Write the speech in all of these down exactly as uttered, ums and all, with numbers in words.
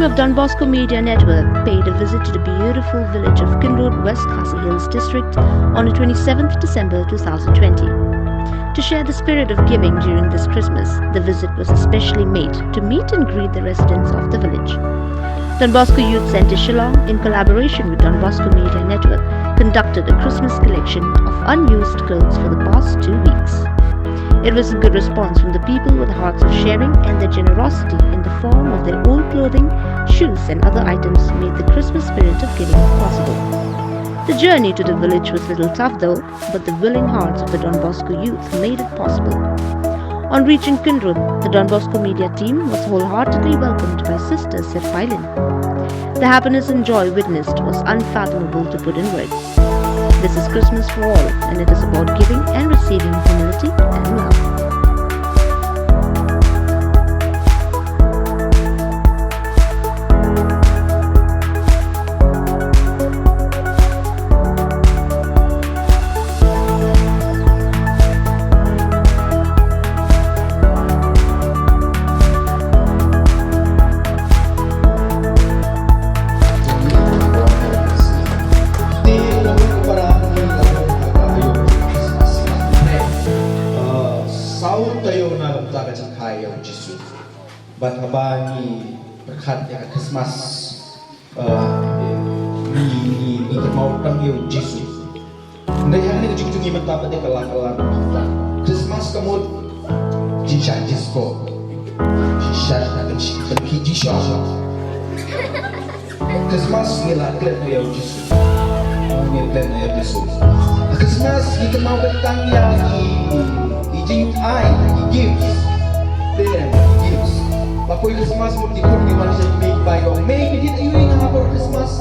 Of Don Bosco Media Network paid a visit to the beautiful village of Kinrud, West Khasi Hills District on the twenty-seventh December two thousand twenty. To share the spirit of giving during this Christmas, the visit was especially made to meet and greet the residents of the village. Don Bosco Youth Centre Shillong, in collaboration with Don Bosco Media Network, conducted a Christmas collection of unused clothes for the past two weeks. It was a good response from the people with hearts of sharing, and their generosity in the form of their old clothing, shoes, and other items made the Christmas spirit of giving possible. The journey to the village was a little tough though, but the willing hearts of the Don Bosco youth made it possible. On reaching Kinrud, the Don Bosco media team was wholeheartedly welcomed by Sister Serpailin. The happiness and joy witnessed was unfathomable to put in words. This is Christmas for all, and it is about giving and receiving, humility and love. Saw taïew na ka bynta ka jingkha ïa u Jisu. Bad haba ngi pyrkhat ïa ka Christmas, eh, ngi, ngi, ngi kynmaw tang ïa u Jisu. Hynrei hangne ka jingkynmaw mynta pat ka la, ka la, ka la. Christmas ka mut jingshah disco. Jingshah, jingshah, jingshah. Christmas ngi la klet ïa u Jisu. Ngi klet ïa u Jisu. Christmas ngi kynmaw tang ïa ki, ki jingai, ki gifts. Dei ne, gifts. Ba poi Christmas mut ki khun ki wan sha ki mei ki bai, ong mei, ngi dei aiu ïa nga ha por Christmas.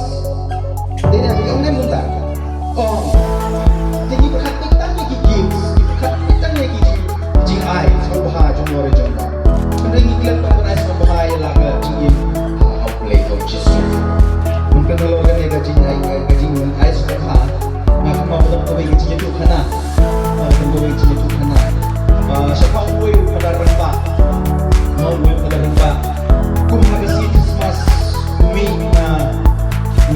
Dei ne, ong ne mynta. Ong. Te ngi pyrkhat tang ïa ki gifts, ngi pyrkhat tang ïa ki jing, jingai sngewbha jong u re jong u. Hynrei ngi klet ban ai sngewbha ïa la ka jingim ha, ha U Blei, ha u Jisu. Mynta nalor kane ka jingai, ka jingai sngewbha, nga kynmaw ba don kawei ka jingïathuhkhana. Nga kynmaw kawei ka jingïathuhkhana. Ah, shaphang uwei u Phadar rangbah. Uwei u Phadar rangbah. Kum ha ka sngi Christmas, u mih na,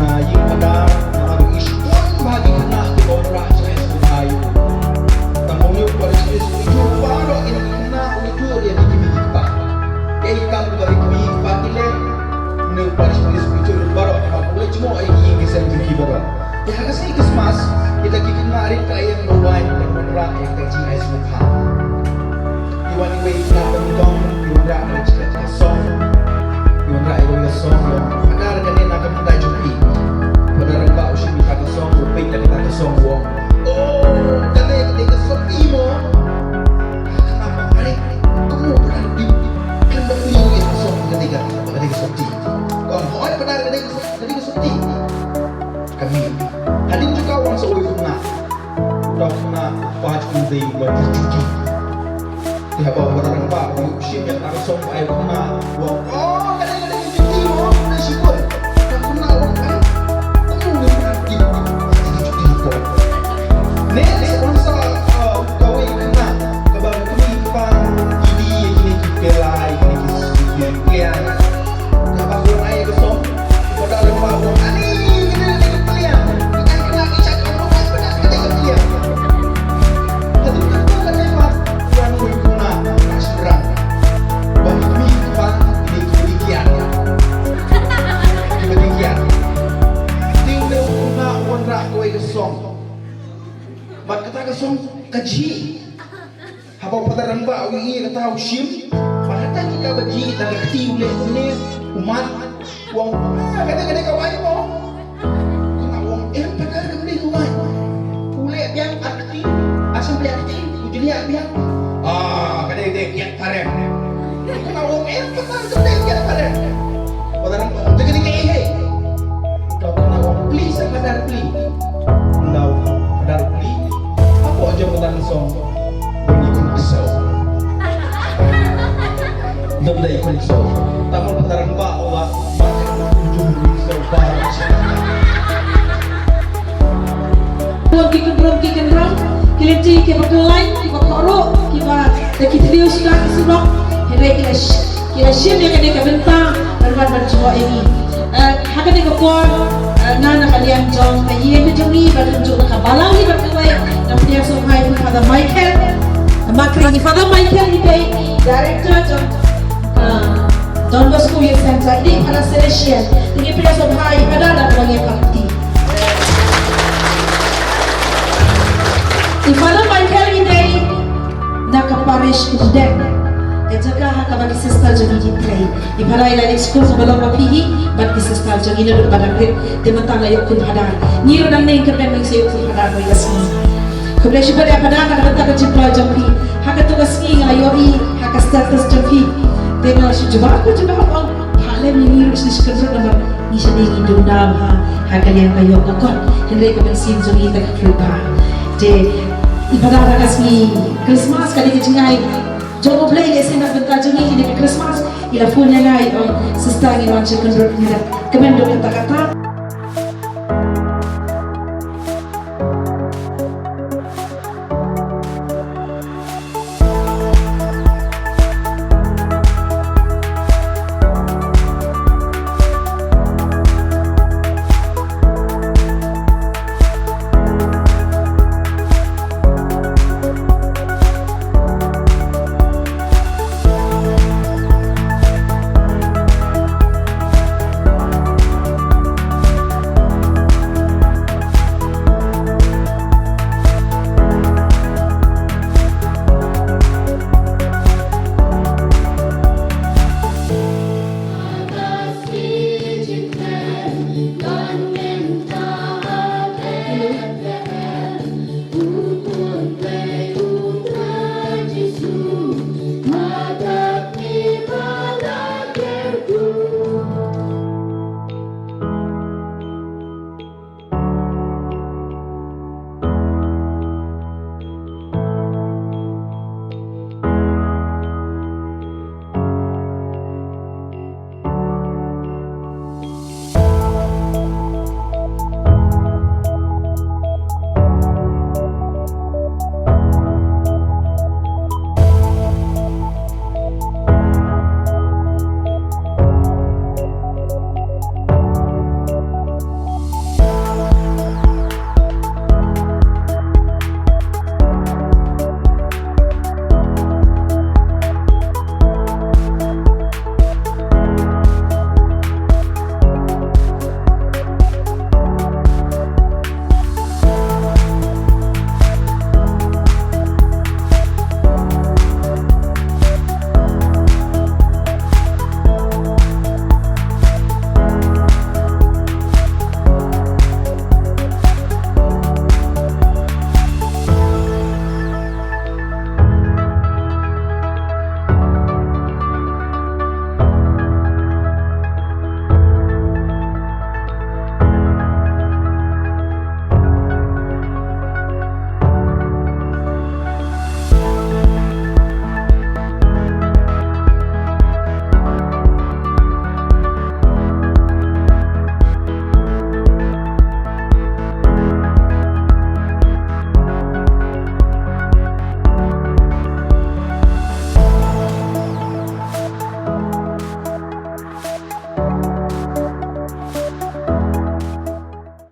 na ïing Phadar, namar u i shibun bha ki khynnah kiba wanrah jingai sngewbha ïa u. Tang ba u mih u parish priest, u ïathuh baroh ïa ki khynnah, u ïathuh ïa ki kmie ki kpa. Kaei ka kam kaba ki kmie ki kpa ki leh, une u parish priest u ïathuh baroh, namar u la jngoh ïa ki ïing ki sem jong ki baroh. Te ha ka sngi Christmas, kita ki khynnah rit ka ïing ka waiñ ban wanrah ïa ka jingai sngewbha. Ki wan iwei i khynnah ba nyngkong, ki wanrah ïa ka song. Ki wanrah ïa ka song, ïa. Phadar, kane na ka bynta jong phi. Phadar rangbah u shim ïa ka song, u peit ïa ka song, u ong, oh, kane ka dei ka sotti mo. Kane ka dei ka sotti. Ka mih. Hadien jong ka u wan sa uwei u khynnah. Uta u khynnah, u kpa jong u dei uba dih juti. Te haba u Phadar rangbah u shim ïa ka song ba ai u khynnah, u ong, oh, ka dei, ka dei ka juti mo, ka dei shibun. Uta u khynnah u ong, eh, kumno u dei u khynnah dih, dih juti ko. Next, u wan sa, uh, kawei ka khynnah, kaba ka kmie ka kpa ki dih ïa kine ki pela, ïa kine ki, ki, ki, ki, Haba ka wan ai ka song, u Phadar rangbah u ong, ani, kane ka dei ka pliang. Ki dang khynnah ki shait ong, u ong, Phadar, ka dei ka pliang. Hadien kata ka dei pat, u wan uwei u khynnah, u khynnah shynrang. Ba ki kmie ki kpa, ki dei kiba dih kiad. Kiba dih kiad. Te une u khynnah u wanrah kawei ka song. Bad kata ka song ka jhieh. Haba u Phadar rangbah u ïohi ïa kata u shim, bad hata ki kaba jhieh da ka kti u leh kumne, u mad, u ong, ah, kane, kane ka waiñ mo. U khynnah u ong, em Phadar, kam dei ka waiñ. U leh biang ar kti, ah, shu biang kti, u jliah biang. Ah, kane, kane, kiad phareng. U khynnah u ong, em Phadar, kam dei kiad phareng. Phadar rangbah u ong, te kane kaei hei? Uta u khynnah u ong, plie seh Phadar, plie. Uta u Phadar u plie. Hapoh jong uta ka song don i khun ksew. Don da i khun ksew. Tangba u Phadar rangbah u ong, ba i khun ksew ba. Bun ki kynrum ki kynrum, ki lynti kiba kyllaiñ, kiba kyrhuh, kiba da ki thliew sdang surok. Hynrei ki la sh-, ki la shim ïa kane ka bynta. Bad ban jubab ïa ngi. Eh, ha kane ka por, eh, nga na ka liang jong ka ïing ka jong ngi, bad kumjuh na ka balang ngi bad kawei, nga pdiang sngewbha ïa u Father Michael Makri. Father Michael hi dei Director jong, eh, Don Bosco Youth Center, i dei Father Celestial. Te ngi pdiang sngewbha ïa u Father da kaba ngi ïa pyrthei. I Father Michael hi dei na ka parish Umdeng, ka jaka ha kaba ki sister jong ngi ki trei. I Father i la leit skul kaba long ma phi hi bad ki sister jong ngi naduh ba dang rit. Te mynta la ïoh khun Father. Ngi ruh nangne ka bynta ngi sa ïoh khun Father ruh ïa ka sngi. Khublei shibun ïa Father na ka bynta ka jingpynlong jong phi ha kato ka sngi. Nga la ïohi ha ka status jong phi. Te nga la shu jubab, ko jubab, ong, ha lem ïa ngi ruh shu shu kynrut namar ngi shane ngi duna ha, ha ka liang ka ïoh ka kot. Hynrei ka mynsiem jong ngi te ka khlem ba. Te i Father ha ka sngi Christmas ka dei ka jingai jong U Blei, lehse na ka bynta jong ngi kine ki Christmas i la phone ïa nga, i ong, sister, ngi wan sha kynrut, ngi la kmen duk kata kata.